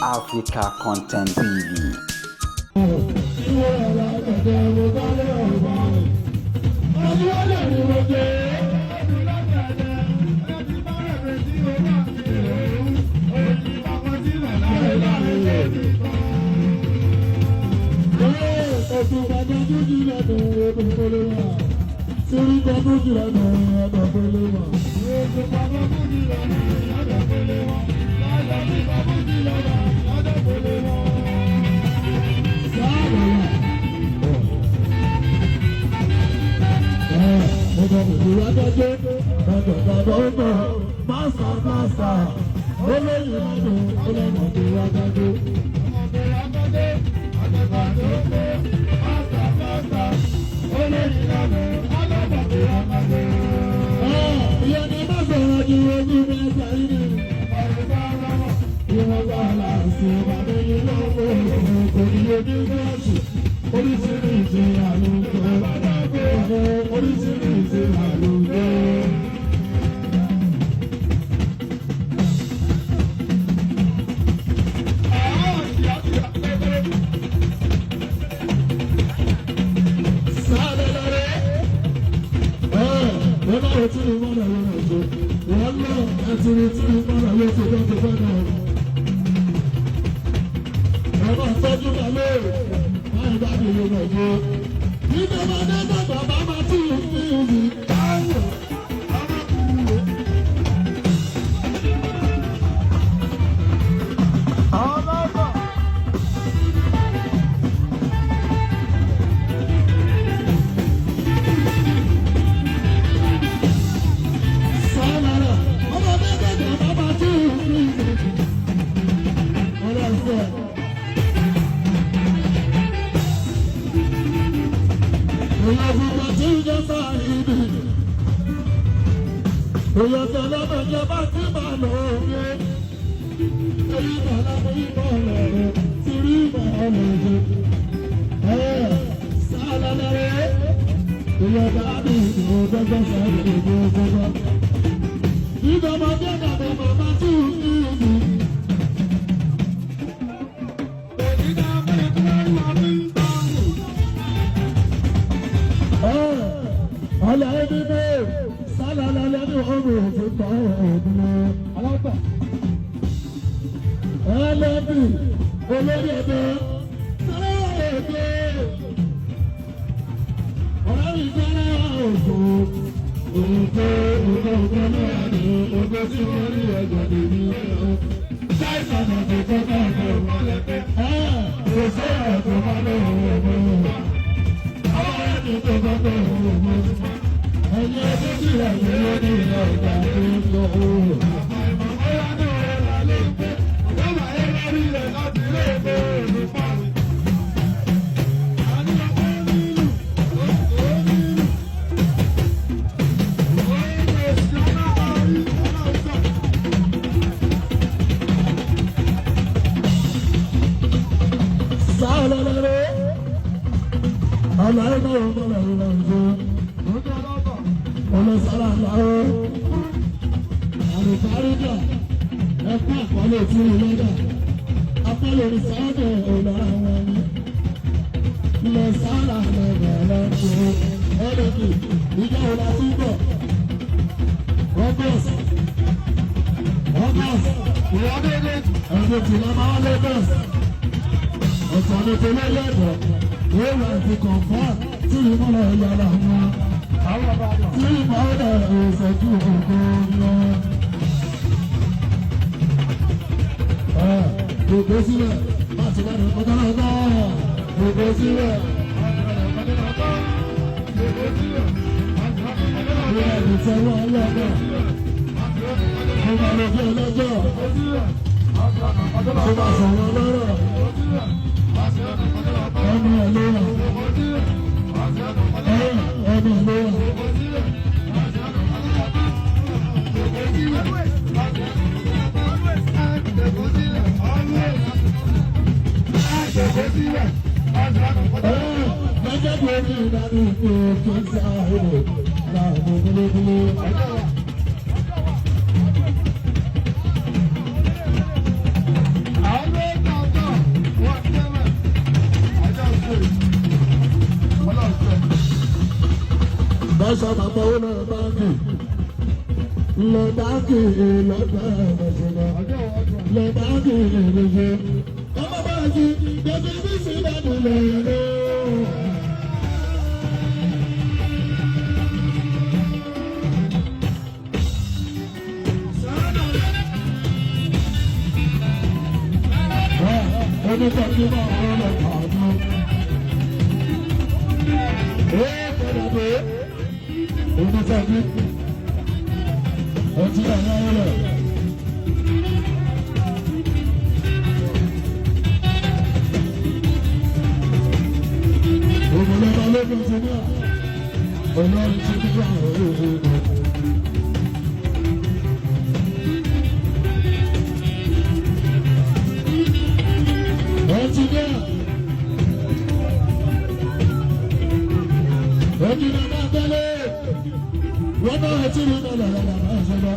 Africa Content TV. Oríṣiríṣi àlùkò, oríṣiríṣi àlùkò. Ẹ̀ṣọ́ bàbá owó lọ báńkì. Lọ báńkì lọ́gbà ẹ̀ṣẹ̀lẹ̀. Lọ báńkì lọ́gbà. Ọmọ báńkì gbèsè bí sí ìbàdàn lọ́yọ̀. Oníkàkí máa ń lọ kàánú. Ee padà dé. Oníkàkí. Ọtí àwọn ọ̀rẹ́. Òmùlọ́ba lókun ti ní à. Ọlọ́run ti ní àwọn òṣèlú. Ọtí náà. Ọtí náà máa tẹ́lẹ̀. Wọ́n náà ti rí náà lọ́la máa ṣe lọ.